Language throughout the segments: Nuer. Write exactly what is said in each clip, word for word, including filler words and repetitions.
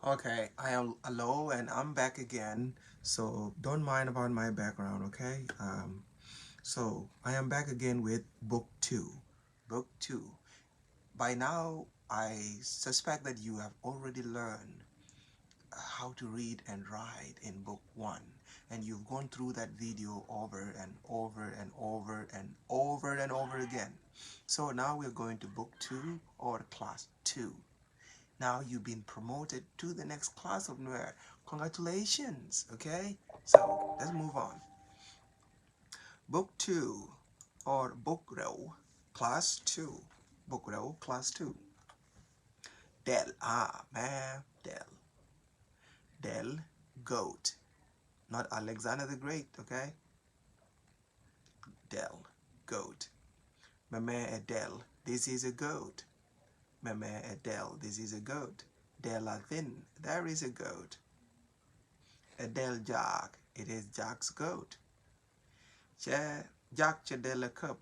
Okay, I am Alo and I'm back again. So don't mind about my background, okay? Um, so I am back again with book two. Book two. By now, I suspect that you have already learned how to read and write in book one. And you've gone through that video over and over and over and over and over again. So now we're going to book two or class two. Now you've been promoted to the next class of Nuer. Congratulations, okay? So let's move on. Book two or book rɛw, class two. Book rɛw, class two. Dɛl, ah, mɛ, dɛl. Dɛl, goat. Not Alexander the Great, okay? Dɛl, goat. Mɛmɛ ɛ dɛl, this is a goat. Mɛmɛ ɛ dɛl, this is a goat. Dɛl a thin, there is a goat. Ɛ dɛl Jack, it is Jack's goat. Cɛ, Jack cɛ dɛl ɛ käp,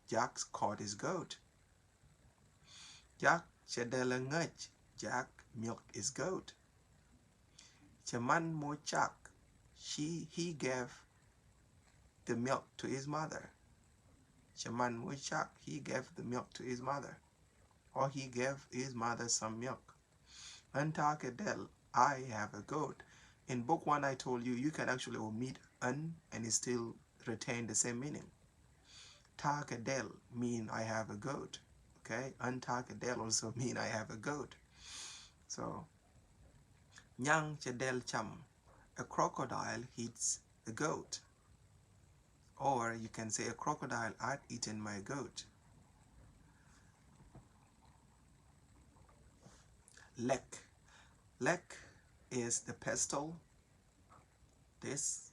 Jack's caught his goat. Jack cɛ dɛl ɛ ŋäc, Jack milked his goat. Cɛ man moc cak, she, he gave the milk to his mother. Cɛ man moc cak, he gave the milk to his mother. Or he gave his mother some milk. Ɣän ta̱a̱ kɛ dɛl, I have a goat. In book one I told you, you can actually omit ɣän and it still retain the same meaning. Ta̱a̱ kɛ dɛl mean I have a goat. Okay? Ɣän ta̱a̱ kɛ dɛl also mean I have a goat. So, nyaŋ cɛ dɛl cam. A crocodile eats a goat. Or you can say a crocodile had eaten my goat. Lek. Lek is the pestle. This.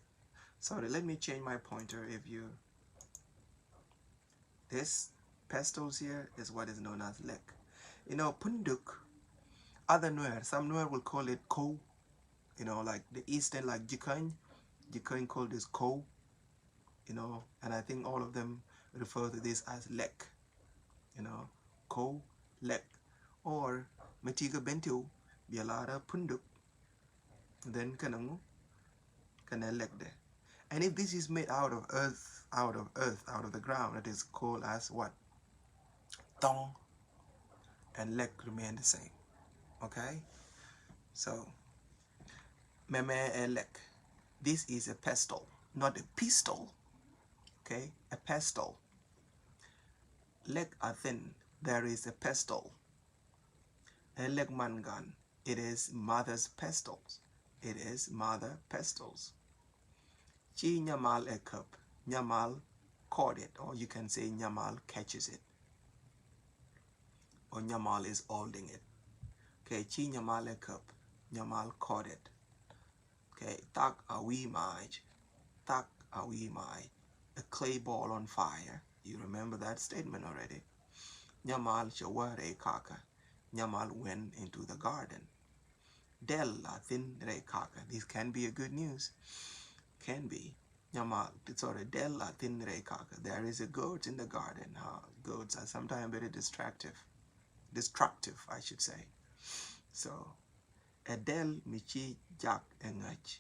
Sorry, let me change my pointer if you. This pestles here is what is known as lek. You know, punduk, other Nuer, some Nuer will call it ko̱w. You know, like the Eastern, like Jikäny. Jikäny call this ko̱w. You know, and I think all of them refer to this as lek. You know, ko̱w, lek. Or mɛ ti̱i̱ kä Bentiu, bia lar punduk. Then kɛnɛ ŋu, kɛnɛ lek dɛ. And if this is made out of earth, out of earth, out of the ground, it is called as what? Thong. And lek remain the same. Okay? So, mɛmɛ ɛ lek. This is a pestle, not a pistol. Okay? A pestle. Lek a thin, there is a pestle. Ɛ lek man gan, it is mother's pestles. It is mother pestles. Ci nyamal ɛ käp, nyamal caught it, or you can say nyamal catches it. Or nyamal is holding it. Okay, ci nyamal ɛ käp, nyamal caught it. Okay, thak a wi̱i̱ mac. Thak a wi̱i̱ mac. A clay ball on fire. You remember that statement already. Nyamal cɛ wä rɛy kakä. Nyamal went into the garden. Dɛl a thin rɛy kakä. This can be a good news. Can be. Nyamal, sorry, dɛl a thin rɛy kakä. There is a goat in the garden. Huh? Goats are sometimes very distractive. Destructive, I should say. So, ɛ dɛl mi ci Jack ɛ ŋäc.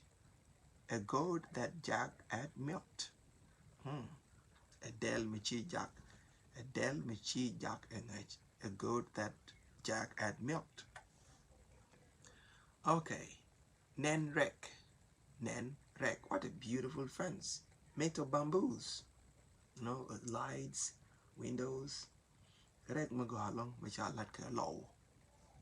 A goat that Jack had milked. Hmm. Ɛ dɛl mi ci Jack. Ɛ dɛl mi ci Jack ɛ ŋäc. A goat that Jack had milked. Okay. Nɛn rɛk. Nɛn rɛk. What a beautiful fence. Made of bamboos. You know, lights, windows. Rɛk mi gɔaa ɛlɔ̱ŋ mi ca lat kɛ lɔw.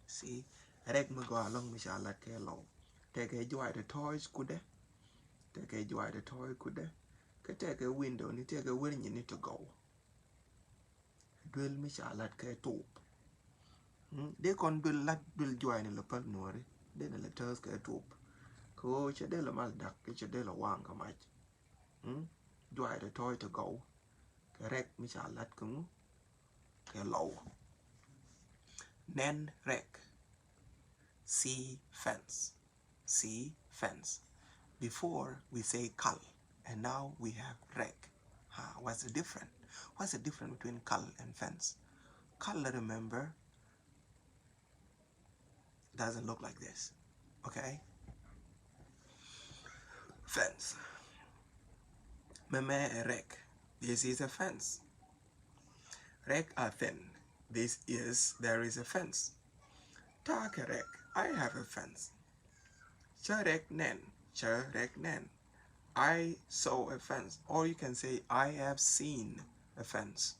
See? Rɛk mi gɔaa ɛlɔ̱ŋ mi ca lat kɛ lɔw. Tekɛ juay tɔ̱tɔ̱ɔ̱c kudɛ. Tekɛ juay tɔ̱tɔ̱ɔ̱c kudɛ. Kä tekɛ window ni, tekɛ wer nyin ni ti gɔw. Duel mi ca lat kɛ tup. Mm, dee kɔn duel lat duel juay ni lɛ päl nuɔri. Dee ni lɛ tääth kɛ tup. Kɛ ɣöö cɛ dee lɛ mal dak, kɛ cɛ dee lɛ waŋ kɛ mac. Mm, juay tɔ̱tɔ̱ɔ̱c ti gɔw. Kɛ rɛk mi ca lat kɛ ŋu? Kɛ lɔw. Nɛn rɛk. See fence. See fence. Before we say kal, and now we have rɛk. Huh, what's the difference? What's the difference between kal and fence? Kal, remember, doesn't look like this. Okay? Fence. Mɛmɛ ɛ rɛk. This is a fence. Rɛk a thin. This is, there is a fence. Ta̱a̱ kɛ rɛk. I have a fence. Cä rɛk nɛn. Cä rɛk nɛn. I saw a fence. Or you can say, I have seen a fence.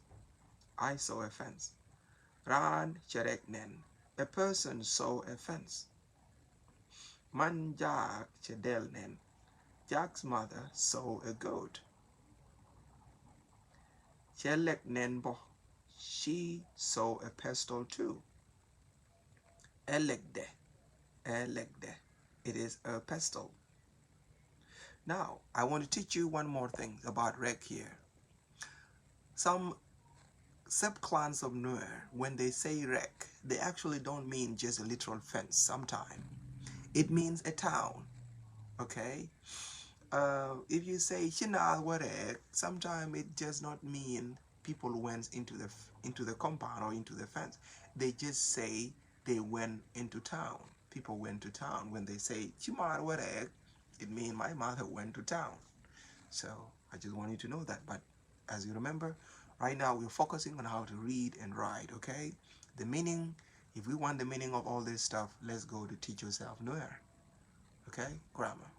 I saw a fence. Raan cɛ rɛk nɛn. A person saw a fence. Man Jack cɛ dɛl nɛn. Jack's mother saw a goat. Cɛ lɛk nɛn bä. She saw a pestle too. Ɛ lɛkdɛ. Ɛ lɛkdɛ. It is a pestle. Now, I want to teach you one more thing about rɛk here. Some subclans of Nuer, when they say rɛk, they actually don't mean just a literal fence sometimes. It means a town, okay? Uh, if you say, ci naath wä rɛk, sometimes it does not mean people went into the f-, into the compound or into the fence. They just say they went into town. People went to town. When they say, ci maar wä rɛk, it means my mother went to town. So I just want you to know that. But as you remember, right now we're focusing on how to read and write, okay? The meaning, if we want the meaning of all this stuff, let's go to Teach Yourself Nuer. Okay? Grammar.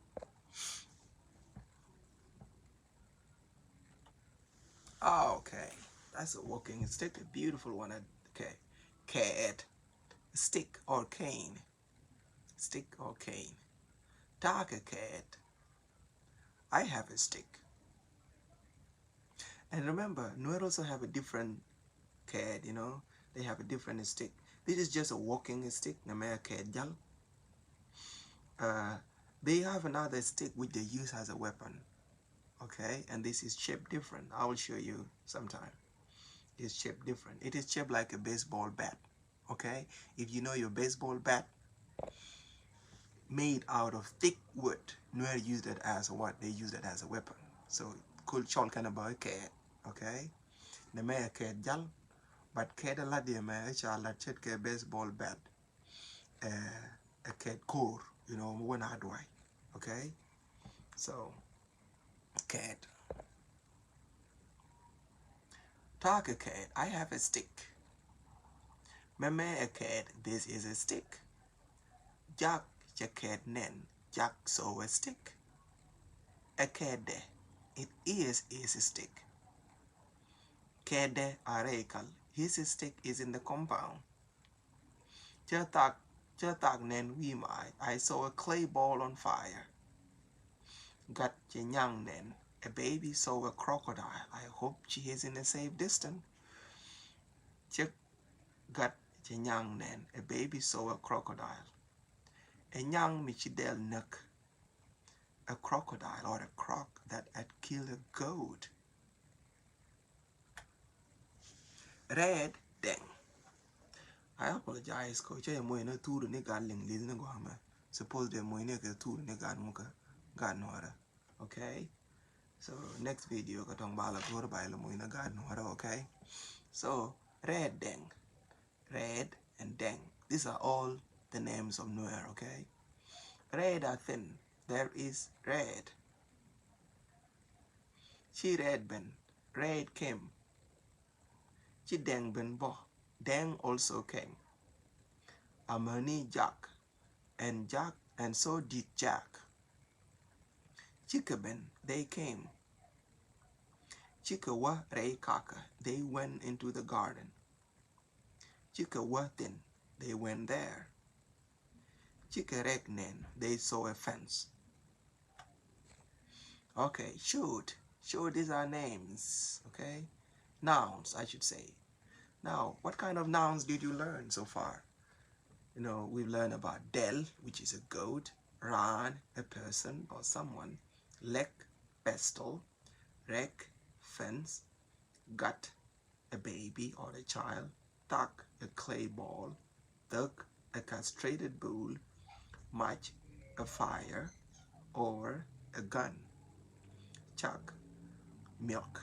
Ah, okay. That's a walking stick, a beautiful one. Okay. Kɛɛt. Stick or cane. Stick or cane. Ta̱a̱ kɛ kɛɛt. I have a stick. And remember, Nuer also have a different kɛɛt, you know. They have a different stick. This is just a walking stick. Nɛmɛ kɛɛt jal. Uh, they have another stick which they use as a weapon. Okay, and this is shaped different. I will show you sometime. It's shaped different. It is shaped like a baseball bat. Okay, if you know your baseball bat, made out of thick wood, Nuer use that as what? They use that as a weapon. So, kul cɔl kɛn about kɛɛt. Okay, nɛmɛ kɛɛt jal, but kɛɛt a lat yɛ mɛ ca lat chet kɛ baseball bat. Uh, a kɛɛt ko̱r, you know, when I do I. Okay, so kɛɛt. Ta̱a̱ kɛ kɛɛt. I have a stick. Mɛmɛ ɛ kɛɛt. This is a stick. Jack cɛ kɛɛt nɛn. Jack saw a stick. Ɛ kɛɛtdɛ. It is his stick. Kɛɛtdɛ a rɛy kal. His stick is in the compound. Cä thak, cä thak nɛn wi̱i̱ mac. I saw a clay ball on fire. Gat cɛ nyaŋ nɛn. A baby saw a crocodile. I hope she is in a safe distance. Cɛ gat cɛ nyaŋ nɛn. A baby saw a crocodile. Ɛ nyaŋ mi ci dɛl näk. A crocodile or a croc that had killed a goat. Rɛɛt dɛŋ. I apologize kɛ cä yɛ moc ni thur ni gat liŋ li̱th ni gɔaa mɛ. Suppose dee moc ni kɛ thur ni gat mukä gat nuɔrä. Okay? So next video kɛ tɔŋ bala thur ba ilɛ moc ni gat nuɔrä, okay? So rɛɛt dɛŋ. Rɛɛt and dɛŋ. These are all the names of Nuer, okay? Rɛɛt a thin. There is rɛɛt. Ci rɛɛt ben. Rɛɛt came. Ci dɛŋ ben bä. Dɛŋ also came. Amäni Jack. And Jack, and so did Jack. Cikɛ ben, they came. Cikɛ wä rɛy kakä, they went into the garden. Cikɛ wä thin, they went there. Cikɛ rɛk nɛn, they saw a fence. Okay, should. Should, these are names, okay? Nouns, I should say. Now, what kind of nouns did you learn so far? You know, we've learned about dɛl, which is a goat, raan, a person or someone, lɛk, pestle, rɛk, fence, gat, a baby or a child, thak, a clay ball, thok, a castrated bull, mac, a fire, or a gun, cak, milk.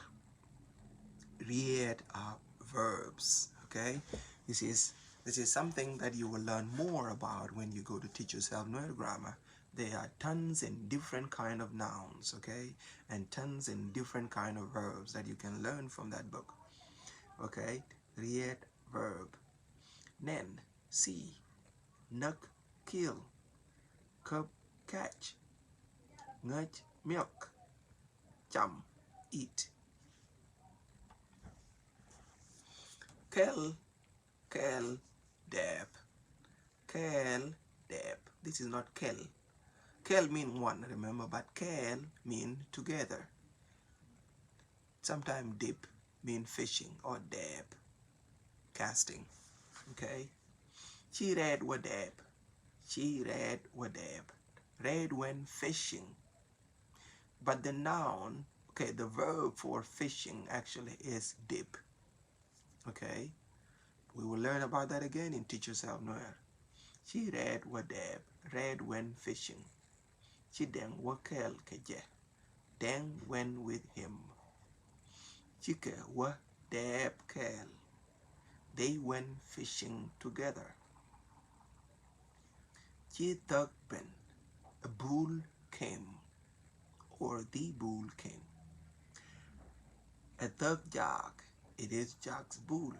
Rɛɛt are verbs, okay? This is This is something that you will learn more about when you go to Teach Yourself Nuer Grammar. There are tons and different kind of nouns, okay? And tons and different kind of verbs that you can learn from that book. Okay? Riet, verb. Nɛn, see. Näk, kill. Käp, catch. Ŋäc, milk. Cam, eat. Kɛl, kɛl, dɛɛp. Kɛl, dɛɛp. This is not kɛl. Kɛl mean one, remember, but kɛl mean together. Sometimes dip mean fishing or dɛɛp, casting. Okay? Ci Rɛɛt wä dɛɛp. Ci Rɛɛt wä dɛɛp. Rɛɛt went fishing. But the noun, okay, the verb for fishing actually is dip. Okay? We will learn about that again in Teach Yourself Nuer. Ci Rɛɛt wä dɛɛp. Rɛɛt went fishing. Ci Dɛŋ wä kɛl kɛ jɛ. Dɛŋ went with him. Cikɛ wä dɛɛp kɛɛl. They went fishing together. Ci Thäk ben. A bull came, or the bull came. Ɛ Thäk jaak. It is Jack's bull.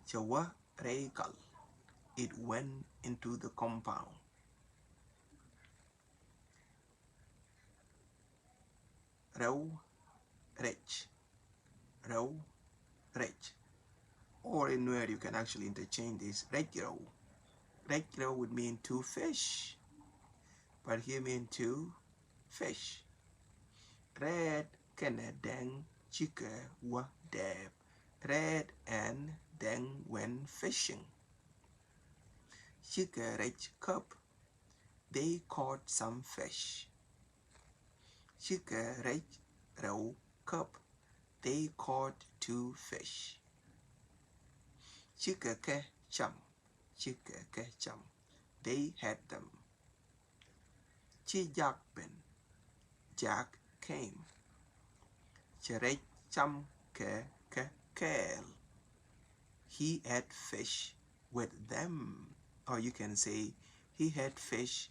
Cɛ wä rɛy kal. It went into the compound. Rɛw, rɛc. Rɛw, rɛc. Or in Nuer, you can actually interchange this. Rɛc rɛw. Rɛc rɛw would mean two fish. But here mean two fish. Rɛɛt kɛnɛ Dɛŋ cikɛ wä dɛɛp. Rɛɛt and Dɛŋ went fishing. Cikɛ rɛc käp. They caught some fish. Cikɛ rɛc rɛw käp. They caught two fish. Cikɛ kɛ cam. Cikɛ kɛ cam. They had them. Ci Jack ben. Jack came. Cɛ rɛc cam kɛ kɛ kɛɛl. He had fish with them. Or you can say he had fish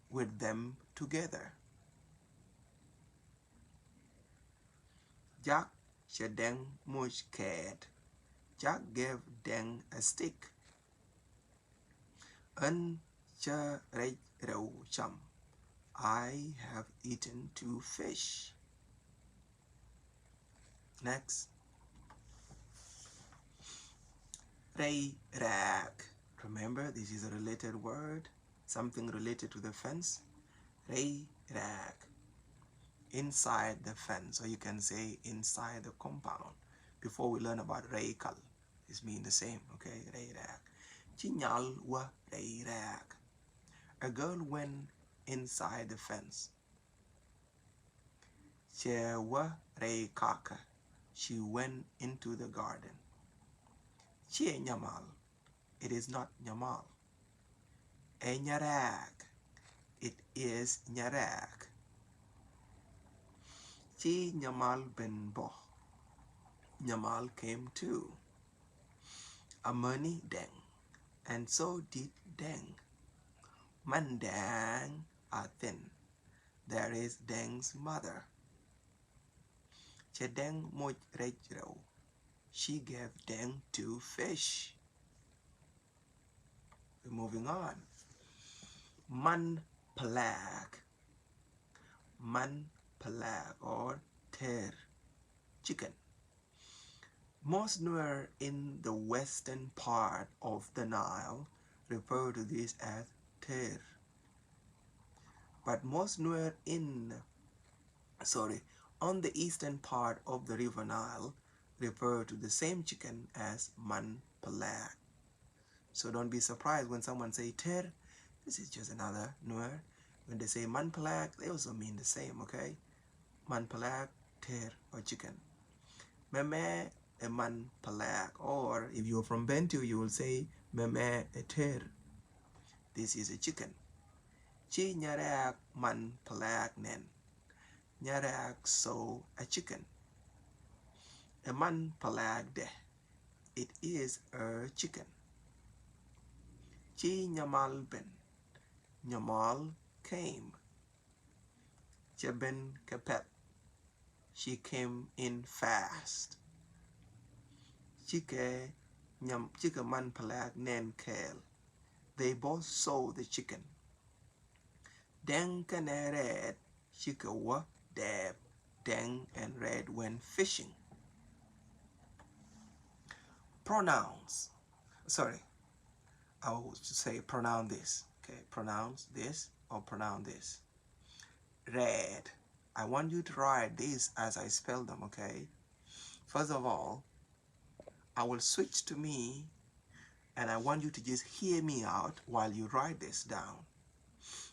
with them together. Jack cɛ Dɛŋ moc kɛɛt. Jack gave Dɛŋ a stick. Ɣän cä rɛc rɛw cam. I have eaten two fish. Next. Rɛy rɛɛk. Remember, this is a related word, something related to the fence. Rɛy rɛɛk. Inside the fence, or you can say inside the compound. Before we learn about rɛy kal, it's mean the same, okay? Rɛy rɛɛk. Ci Nyal wä rɛy rɛɛk. A girl went inside the fence. Cɛ wä rɛy kakä. She went into the garden. Ciɛ Nyamal. It is not Nyamal. Ɛ Nyarɛɛk. It is Nyarɛɛk. Ci Nyamal ben bä. Nyamal came too. Amäni Dɛŋ. And so did Dɛŋ. Man Dɛŋ a thin. There is Dɛŋ's mother. Cɛ Dɛŋ moc rɛc rɛw. She gave Dɛŋ two fish. We're moving on. Man Pälɛɛk. Man Pälɛɛk or ter. Chicken. Most Nuer in the western part of the Nile refer to this as ter. But most Nuer in, sorry, on the eastern part of the River Nile refer to the same chicken as man pälɛɛk. So don't be surprised when someone say ter. This is just another Nuer. When they say man pälɛɛk, they also mean the same, okay? Man pälɛɛk, ter, or chicken. Mɛmɛ ɛ man pälɛɛk. Or if you're from Bentiu, you will say mɛmɛ ɛ ter. This is a chicken. Ci Nyarɛɛk man pälɛɛk nɛn. Nyarɛɛk saw a chicken. Ɛ man pälɛɛkdɛ. It is a chicken. Ci nyamal ben. Nyamal came. Cɛ ben kɛ pɛ̈th. She came in fast. Cikɛ nyam, cikɛ man pɛlɛk nɛn kɛɛl. They both saw the chicken. Dɛŋ kɛnɛ Rɛɛt cikɛ wä dɛɛp. Dɛŋ and Rɛɛt went fishing. Pronouns. Sorry. I will say pronounce this. Okay, pronounce this or pronounce this. Rɛɛt. I want you to write this as I spell them, okay? First of all, I will switch to me, and I want you to just hear me out while you write this down.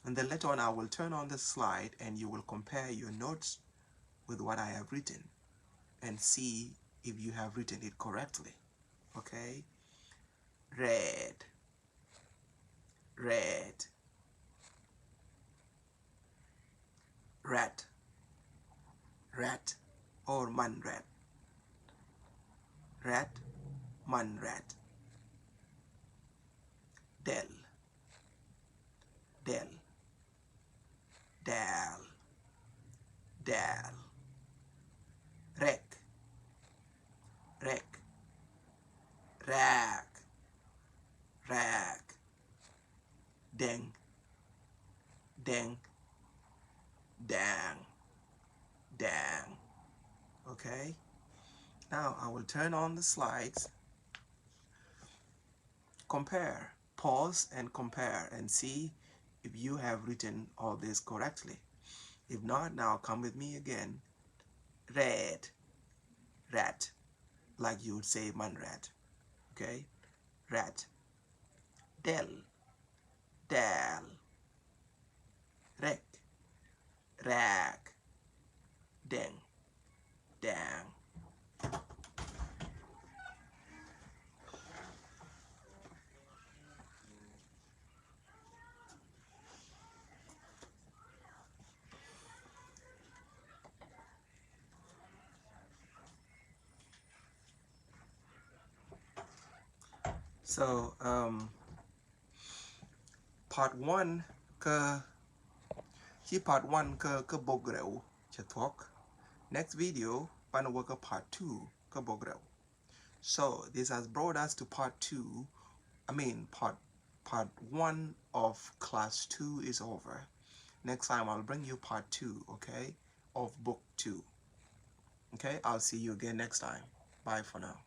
And then later on, I will turn on the slide and you will compare your notes with what I have written and see if you have written it correctly. Okay? Rɛɛt. Rɛɛt. Rɛ̈t. Rɛ̈t or man rɛ̈t. Rɛ̈t, man rɛ̈t. Dɛl. Dɛl. Dɛl. Dɛl. Rɛk. Rɛk. Rɛk. Rɛk. Dɛŋ. Dɛŋ. Dɛŋ. Dɛŋ. Okay. Now I will turn on the slides. Compare. Pause and compare and see if you have written all this correctly. If not, now come with me again. Rɛɛt. Rɛ̈t. Like you would say man rɛ̈t. Okay? Rɛ̈t. Dɛl. Dɛl. Rɛk. Rɛk. Dɛŋ. Dɛŋ. So, um, part one kä, ci part one kä, kä bok rɛw cɛ thuɔ̱k. Next video banɛ wä kä part two kä bok rɛw. So this has brought us to part two. I mean, part, part one of class two is over. Next time I'll bring you part two, okay, of book two. Okay, I'll see you again next time. Bye for now.